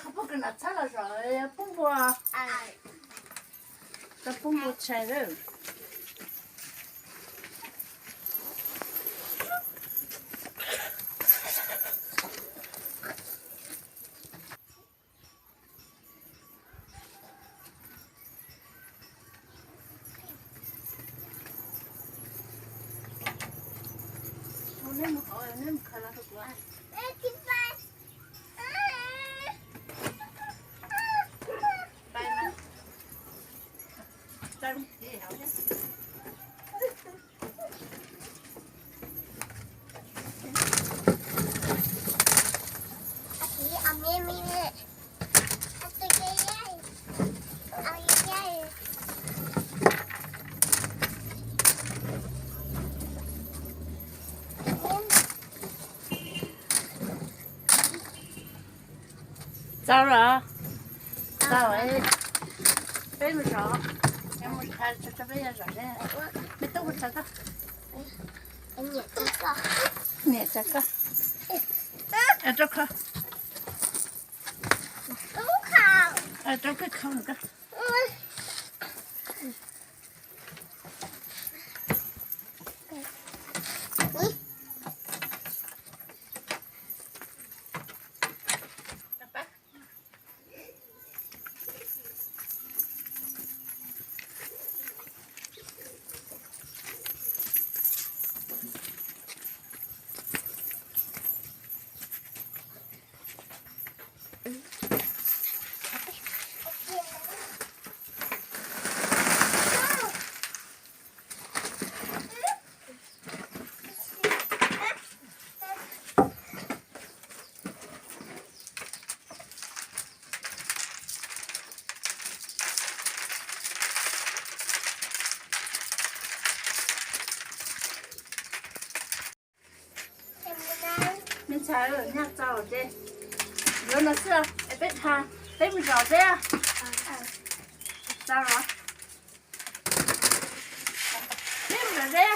Pub kws nam txhab los zom pub npua, tau pub npua tshais lawm. Txaus los? Txaus, peb mus zom, mus tshais tso peb zom seb. Me tub mus tshais koj. Niam tshais koj. Rau koj, rau koj kho koj. Me ntxhais, nyaj txaus ces yuav no xwb es peb tha, peb mus zom peb. Txaus los? Peb mus zom peb.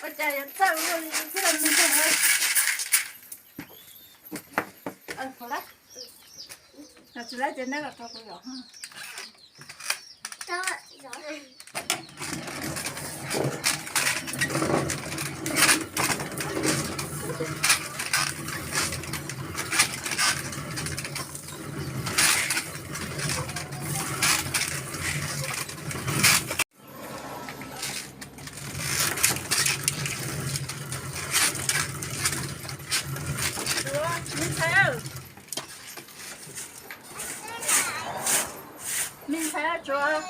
Ua cas yuav txawj ua luaj li xwb los me ntxhais. Tsis laib ces neb los rau kuv zom. Me ntxhais, me ntxhais tsuav.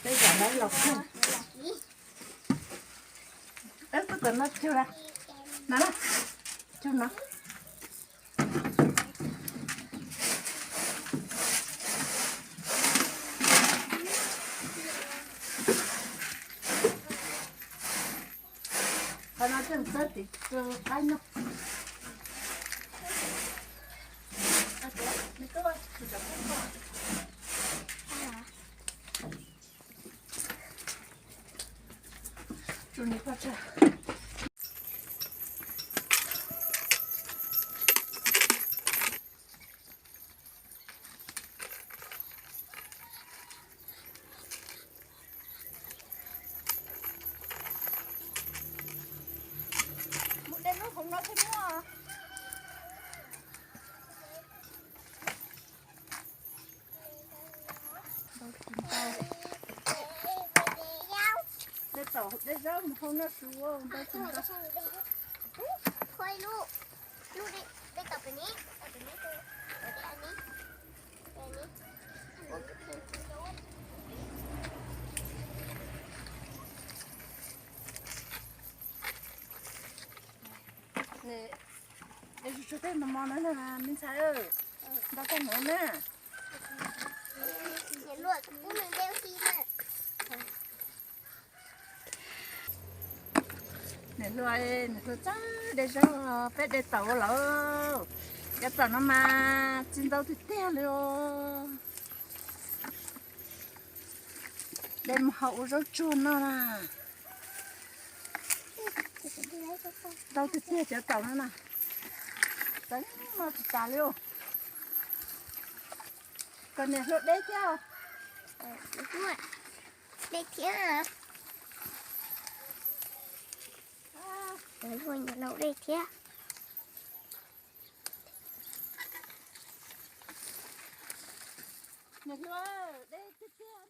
Peb zom lawv los kawg. Peb pub tom no cug la, no na, cug no. Qhov no tseem txawb tim tus qaib no. Tus niag poj tsag. Mus de lub hauv no thiaj muaj. Dej zaub mus hau noj su ntau tus ntau. Ua ib lub, lub dej, dej tau pem ni, tau pem ni, Dej zaub tsuag tej mos mos no na me ntxhais, ntau koj hnov na. Niam hluas, niam hluas txawb dej zaub peb de tau lawm. Cov txawm no mas tsis ntau tiag tiag li os. De mus hau ua zaub tsuag noj na. Ntau tiag tiag cov txawm no na. Txawb no tsis tas li os. Kom niam hluas de thiab. De thiab. Niam hluas de thiab. Niam hluas de tiag tiag.